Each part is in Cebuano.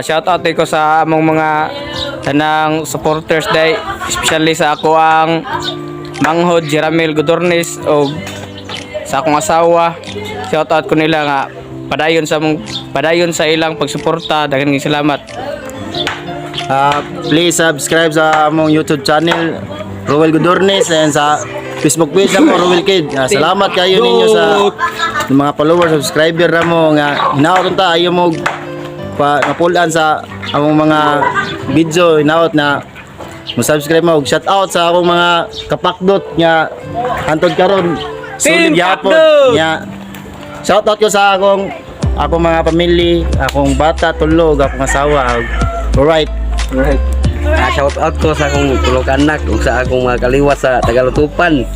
Shout out ko sa among mga tanang supporters day, especially sa ako ang manghod Jeramil Godornis o sa akong asawa. Shout out ko nila nga padayon sa among padayon sa ilang pagsuporta. Daghang salamat. Please subscribe sa among YouTube channel, Roel Godornes, and sa Facebook page ako, Roel Kid. Salamat kayo ninyo sa mga followers, subscriber na mo nga hinaot unta ayo mo pa mapulan sa among mga video, hinaot na mo subscribe mo. Ug shout out sa akong mga kapakdot nga hantod karon Team solid gyapon Pakdot! nga shout out ko sa akong mga pamilya, akong bata tulog, akong asawa. Alright. Shout out ko sa akong tulog anak ug sa akong mga kaliwat sa Tagalutupan.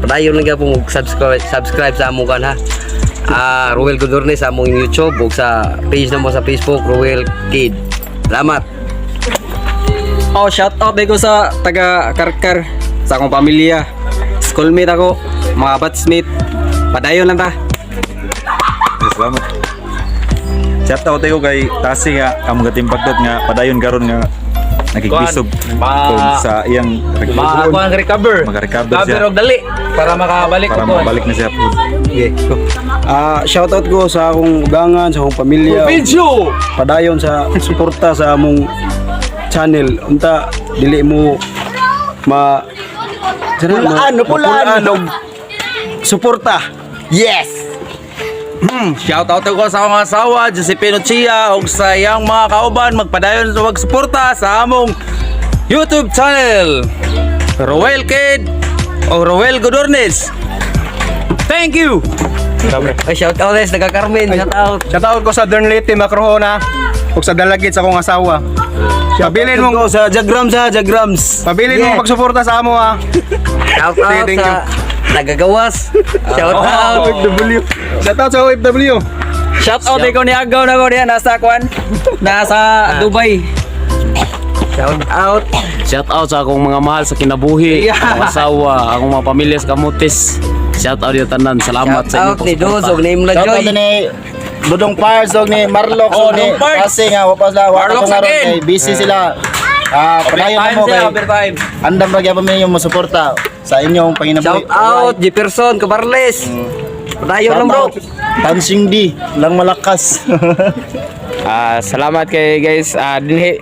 Padayon lang gyapon og subscribe subscribe sa among kan ha. Ruel Godorne sa among YouTube ug sa page namo sa Facebook, Ruel Kid. Salamat. Oh, shout out ko sa taga Karkar, sa akong pamilya. Schoolmate ako, mga batchmate. Padayon lang ta. Salamat. Shout out tayo kay Tasi nga among gatimpagdot nga padayon karon nga nakikbisog kung sa iyang Makakuha recover. Maka-recover siya. Recover og dali para makabalik Para ko. makabalik na siya. Shout out ko sa akong ugangan, sa akong pamilya. Video. Padayon sa suporta sa among channel. Unta dili mo ma Pulaan, pulaan. Mapulaan og suporta. Yes. Shout out ko sa akong asawa, Josephine Chia, ug sa iyang mga kauban, magpadayon sa pagsuporta sa among YouTube channel, Roel Kid o Roel Godornes. Thank you. Ay, shout out sa taga Carmen, shout out. Shout out ko sa Dernlete Macrohona ug sa Dalagit sa akong asawa. Pabilin mong ko sa Jagrams ha, Jagrams. Pabilin mong pagsuporta sa amo ha. Shout out Thank you. sa nagagawas. Shout out. OFW. Shout out sa OFW. Shout out ko ni Agaw na ko diha nasa kwan. Nasa Dubai. Shout out. Shout out sa akong mga mahal sa kinabuhi, akong asawa, akong mga pamilya sa Camotes. Shout out yung tanan. Salamat Shout sa out inyong ni Dos pagsuporta. ug ni Imla Shout out Joy. ni Dudong Pars og ni Marlox og ni Dudong Pards. Kasi nga wa pa sila wa pa Marlox karon again. kay busy sila. Padayon na Time mo siya, kay overtime. andam ra gyapon mi yung mosuporta sa inyong panginabuhi. Shout out Jefferson Cabarles. Padayon lang, bro. Tansing D lang malakas. Salamat kay guys. Dinhi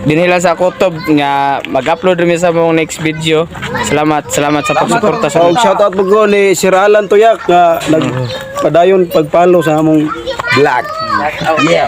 dinhi lang sa Kutob nga mag-upload mi sa among next video. Salamat, salamat sa pagsuporta sa Og shout out po ko ni Sir Alan Tuyak nga nagpadayon pagpalo sa among vlog. Yeah.